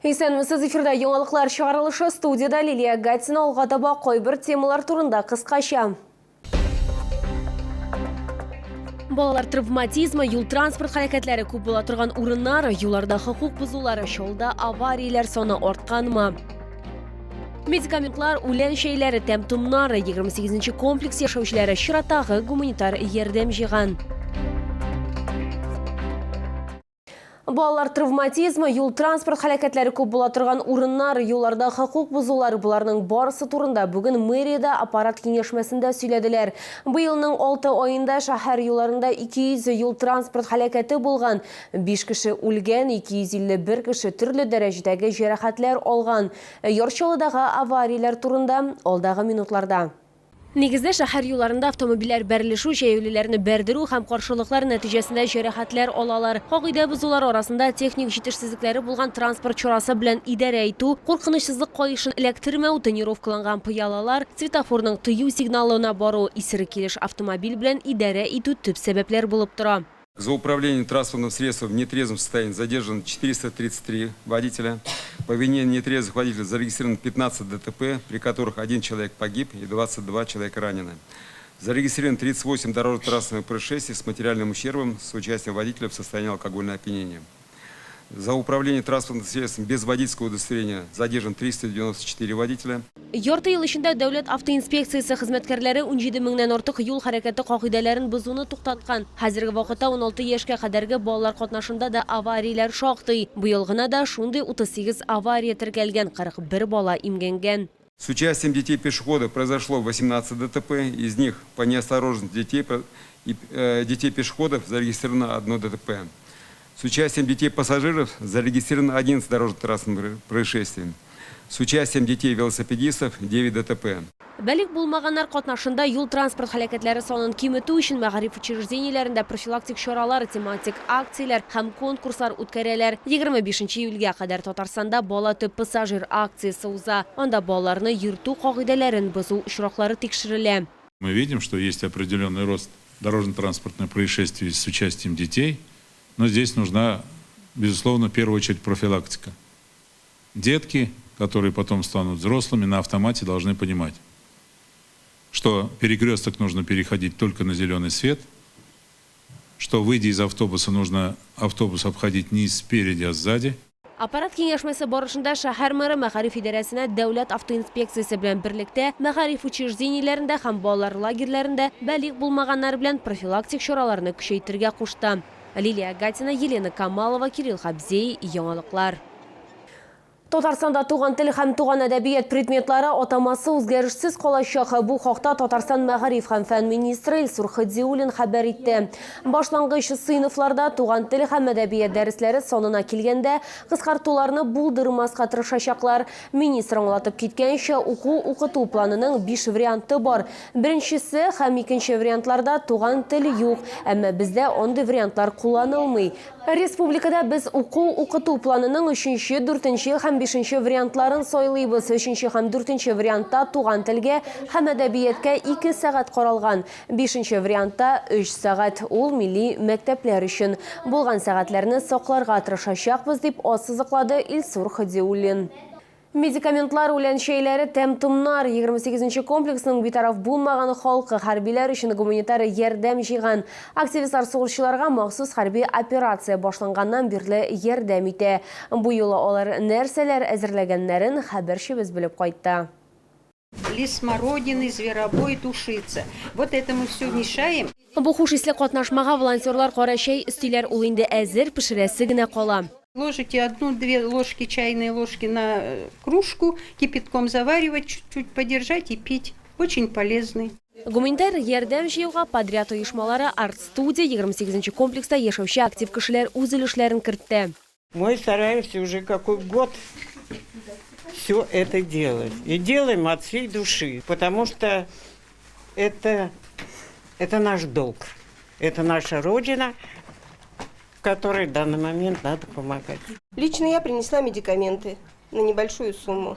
Исәнмесез, эфирда яңалыклар чыгарылышы, студиядә Лилия Гатина. Алга таба кайбер темалар турында кыскача. Балалар травматизмы, юл-транспорт хәрәкәтләре күп була торган урыннар, юлларда хокук бозулар, чалда аварияләр саны артканмы? Медикаментлар, үлән чәйләре, тәм-томнар, 28 нче комплекс яшәүчеләре чираттагы гуманитар ярдәм җыйган. Балалар травматизмы, юл-транспорт һәлакәтләре күп була торган урыннар, юлларда хокук бозулар, боларның барысы турында бүген мэриядә аппарат киңәшмәсендә сөйләделәр. Быелның алты аенда шәһәр юлларында 200 юл-транспорт һәлакәте булган, биш кеше үлгән, 251 кеше төрле дәрәҗәдәге җәрәхәтләр алган. Яр Чаллыдагы аварияләр турында алдагы минутларда. Нигездә, шәһәр юлларында автомобильләр бәрелешү, җәяүлеләрне бәрдерү һәм каршылыклар нәтиҗәсендә җәрәхәтләр алалар. Кагыйдә бозулар арасында техник җитешсезлекләре булган транспорт чарасы белән идарә итү, куркынычсызлык каешын эләктермәү, тонировкаланган пыялалар, светофорның тыю сигналына бару, исерек килеш автомобиль белән идарә итү төп сәбәпләр булып тора. За управление транспортным средством в нетрезвом состоянии задержано 433 водителя. По вине нетрезвых водителей зарегистрировано 15 ДТП, при которых один человек погиб и 22 человека ранены. Зарегистрировано 38 дорожно-транспортных происшествий с материальным ущербом с участием водителя в состоянии алкогольного опьянения. За управление транспортным средством без водительского удостоверения задержан 394 водителя. Ярты ел эчендә Дәүләт автоинспекциясе хезмәткәрләре 17 меңнән артык юл хәрәкәте кагыйдәләрен бозуны туктаткан. Хәзерге вакытта 16 яшькә кадәрге балалар катнашында да аварияләр шактый. Быел гына да шундый 38 авария теркәлгән, 41 бала имгәнгән. С участием детей пешеходов произошло 18 ДТП, из них по неосторожности детей э, детей пешеходов зарегистрировано одно ДТП. С участием детей-пассажиров зарегистрировано 11 дорожно-транспортных происшествий. С участием детей-велосипедистов 9 ДТП. Балигъ булмаганнар катнашында юл-транспорт һәлакәтләре санын киметү өчен мәгариф учреждениеләрендә профилактик чаралар, тематик акцияләр һәм конкурслар үткәрәләр. 25 нче июльгә кадәр Татарстанда Бала төп пассажир акциясе уза. Анда балаларны йөртү кагыйдәләрен бозу очраклары тикшерелә. Мы видим, что есть определенный рост дорожно-транспортных происшествий с участием детей, но здесь нужна, безусловно, в первую очередь профилактика. Детки, которые потом станут взрослыми, на автомате должны понимать, что перекресток нужно переходить только на зеленый свет, что, выйдя из автобуса, нужно автобус обходить не спереди, а сзади. Аппарат киңәшмәсе барышында шәһәр мэры мәгариф идарәсенә Дәүләт автоинспекциясе белән берлектә мәгариф учреждениеләрендә һәм балалар лагерьләрендә балигъ булмаганнар белән профилактик чараларны көчәйтергә кушты. Лилия Гатина, Елена Камалова, Кирилл Хабзей, Яңалыклар. Татарстанда туган тел һәм туган әдәбият предметлары атамасы үзгәрешсез калачак. Бу хакта Татарстан мәгариф һәм фән министры Илсур Хадиуллин хәбәр итте. Башлангыч сыйныфларда туган тел һәм әдәбият дәресләре санына килгәндә, кыскартуларны булдырмаска тырышачаклар. Министр аңлатып киткәнчә, уку-укыту планының биш варианты бар. Беренчесе һәм икенче вариантларда туган тел юк, әмма бездә андый вариантлар кулланылмый. Республикада без уку-укыту планының өченче, дүртенче һәм бишенче вариантларын сайлыйбыз. Өченче һәм дүртенче вариантта туган телгә һәм әдәбияткә ике сәгать каралган. Бишенче вариантта, өч сәгать. Ул милли мәктәпләр өчен. Булган сәгатьләрне сакларга тырышачакбыз, дип ассызыклады Илсур Һадиуллин. Медикаментлар, үлән чәйләре, тәм-томнар. 28 нче комплексның битараф булмаган халкы хәрбиләр өчен гуманитар ярдәм җыйган. Активистлар сугышчыларга махсус хәрби операция башланганнан бирле ярдәм итә. Бу юлы алар нәрсәләр әзерләгәннәрен хәбәрчебез белеп кайтты. Лист смородины, зверобой, душица. Вот это мы все мешаем. Бу хуш исле катнашмага волонтерлар кара чәй өстиләр, ул инде әзер, пешерәсе генә кала. Ложите одну-две ложки, чайные ложки на кружку, кипятком заваривать, чуть-чуть подержать и пить. Очень полезный. Гуманитар ярдәм җыюга подряд оешмалары, арт-студия, 28 нче комплекста яшәүче актив кешеләр үз өлешләрен кертте. Мы стараемся уже какой год все это делать. И делаем от всей души, потому что это, это наш долг. Это наша Родина, которой в данный момент надо помогать. Лично я принесла медикаменты на небольшую сумму.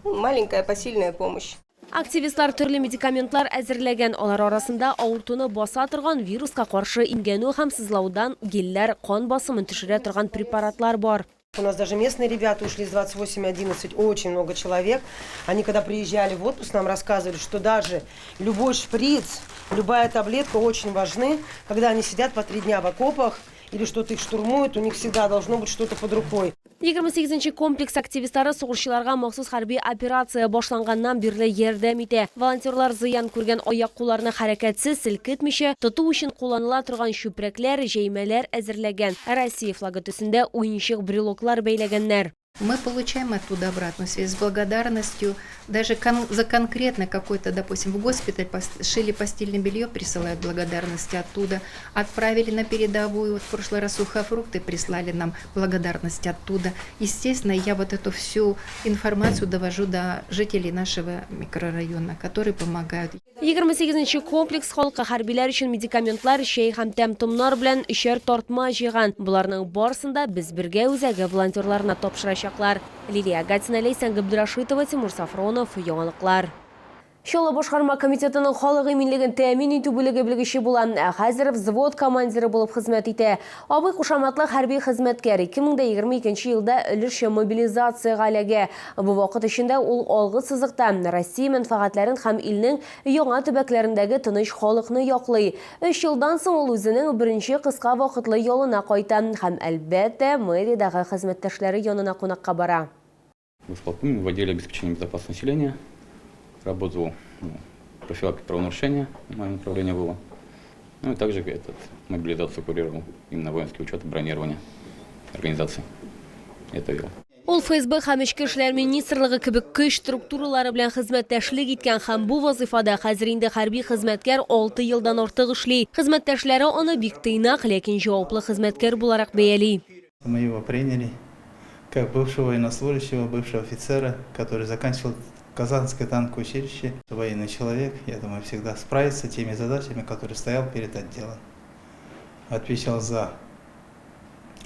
Маленькая посильная помощь. Активистлар төрле медикаментлар әзерләгән, алар арасында авыртуны баса торган, вируска каршы имгәнү һәм сызлаудан гельләр, кан басымын төшерә торган препаратлар бар. У нас даже местные ребята ушли с 28.11, очень много человек. Они когда приезжали в отпуск, нам рассказывали, что даже любой шприц, любая таблетка очень важны. Когда они сидят по 3 дня в окопах или что-то их штурмуют, у них всегда должно быть что-то под рукой. 28 комплекс активистлары сугышчыларга махсус хәрби операция башланганнан бирле ярдәм итә. Волонтерлар зыян күргән аяк-кулларны хәрәкәтсез селкетмичә тоту өчен кулланыла торган чүпрәкләр, җәймәләр әзерләгән. Россия флагы төсендә уенчык брелоклар бәйләгәннәр. Мы получаем оттуда обратную связь с благодарностью, даже за конкретно какой-то, допустим, в госпиталь шили постельное белье, присылают благодарности оттуда, отправили на передовую, вот в прошлый раз сухофрукты прислали нам благодарность оттуда. Естественно, я вот эту всю информацию довожу до жителей нашего микрорайона, которые помогают. 28 комплекс халкы хәрбиләр өчен медикаментлар, чәй һәм тәм-томнар белән өчәр тартма җыйган. Боларның барысын да «Без бергә» үзәге волонтерларына тапшырачаклар. Лилия Гатина, Ләйсән Габдрашитова, Тимур Сафронов, Яңалыклар. Чаллы башкарма комитетының халык иминлеген тәэмин итү бүлеге белгече була. Ә хәзер взвод командиры булып хезмәт итә. Абый кушаматлы хәрби хезмәткәр 2022 елда өлешчә мобилизациягә эләгә. Бу вакыт эчендә ул алгы сызыкта Россия мәнфәгатьләрен һәм илнең яңа төбәкләрендәге тыныч халыкны яклый. 3 елдан соң ул үзенең беренче кыска вакытлы ялына кайта һәм, әлбәттә, мэриядәге хезмәттәшләре янына кунакка бара. В в отделе обеспечения безопасности населения. Работал, ну, профилактика правонарушения, мое направление было. Ну и также этот, мобилизацию курировал, именно воинский учет и бронирование организации. Это вел. Ул ФСБ һәм Эчке эшләр министрлыгы кебек көч структуралары белән хезмәттәшлек иткән һәм бу вазифада хәзер инде хәрби хезмәткәр 6 елдан артык эшли. Хезмәттәшләре аны бик тыйнак, ләкин җаваплы хезмәткәр буларак бәяли. Мы его приняли как бывшего военнослужащего, бывшего офицера, который заканчивал Казанское танковое училище. Военный человек, я думаю, всегда справится с теми задачами, которые стоял перед отделом. Отвечал за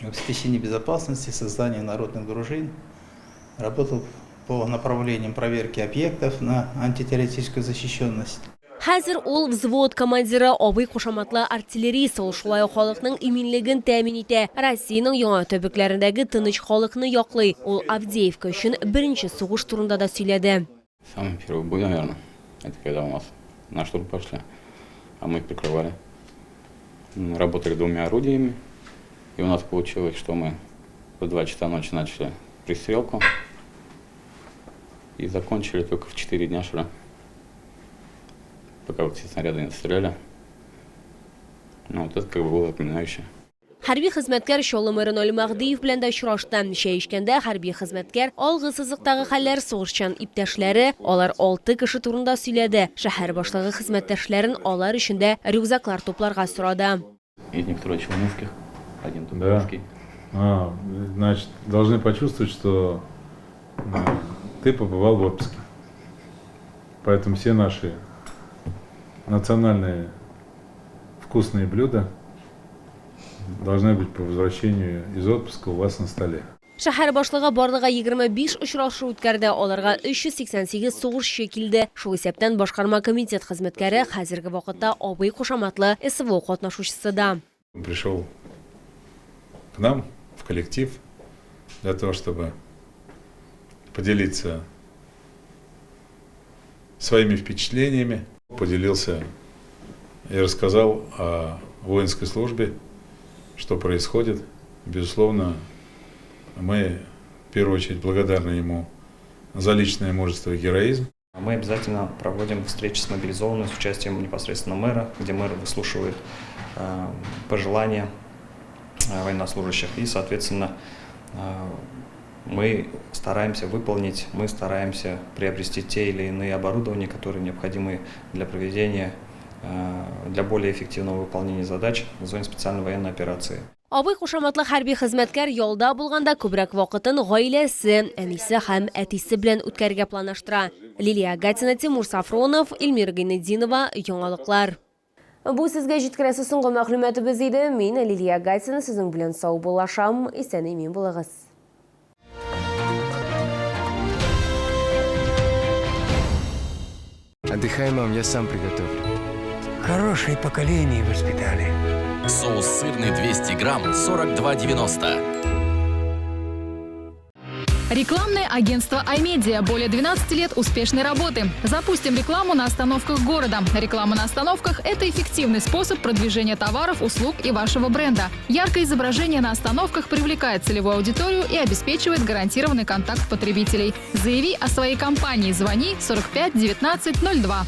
обеспечение безопасности, создание народных дружин, работал по направлениям проверки объектов на антитеррористическую защищенность. Хәзер ул взвод командиры, абый кушаматлы артиллерист, ул шулай ук халыкның иминлеген тәэмин итә. Россиянең яңа төбәкләрендәге тыныч халыкны яклый. Ул Авдеевка өчен беренче сугыш турында да сөйләде. Самый первый бой, наверное, это когда у нас на штурм пошли, а мы их прикрывали. Работали двумя орудиями, и у нас получилось, что мы в 2 часа ночи начали пристрелку и закончили только в 4 дня, что ли, пока вот все снаряды не стреляли. Ну, вот это как бы было запоминающее. Хәрби хезмәткәр Чаллы мэры Наил Мәһдиев белән дә очрашты. Чәй эчкәндә хәрби хезмәткәр алгы сызыктагы хәлләр, сугышчан иптәшләре, алар алты кеше турында сөйләде. Шәһәр башлыгы хезмәттәшләрен алар өчен дә рюкзаклар тупларга сорады. Из них трое челнинских, один Да. тубинский. А, значит, должны почувствовать, что ты побывал в отпуске. Поэтому все наши национальные вкусные блюда должны быть по возвращению из отпуска у вас на столе. Шәһәр башлыгы барлыгы 25 очрашу үткәрде. Аларга 388 сугышчы килде. Шул исәптән башкарма комитет хезмәткәре, хәзерге вакытта абый кушаматлы СВО катнашучысы да. Он пришел к нам в коллектив для того, чтобы поделиться своими впечатлениями, поделился и рассказал о воинской службе, что происходит. Безусловно, мы в первую очередь благодарны ему за личное мужество и героизм. Мы обязательно проводим встречи с мобилизованными с участием непосредственно мэра, где мэр выслушивает пожелания военнослужащих. И, соответственно, мы стараемся выполнить, мы стараемся приобрести те или иные оборудования, которые необходимы для проведения, для более эффективного выполнения задач в зоне специальной военной операции. Абый кушаматлы хәрби хезмәткәр ялда булганда күбрәк вакытын гаиләсе, әнисе һәм әтисе белән үткәрергә планлаштыра. Лилия Гатина, Тимур Сафронов, Эльмира Гайнетдинова, Яңалыклар. Бу сезгә җиткерәсе соңгы мәгълүматыбыз иде. Мин Лилия Гатина сезнең белән саубуллашам. Исән имин булыгыз. Отдыхай, мам, я сам приготовлю. Хорошее поколение воспитали. Соус сырный 200 грамм 42,90. Рекламное агентство «Аймедиа». Более 12 лет успешной работы. Запустим рекламу на остановках города. Реклама на остановках – это эффективный способ продвижения товаров, услуг и вашего бренда. Яркое изображение на остановках привлекает целевую аудиторию и обеспечивает гарантированный контакт потребителей. Заяви о своей компании. Звони 45 19 02.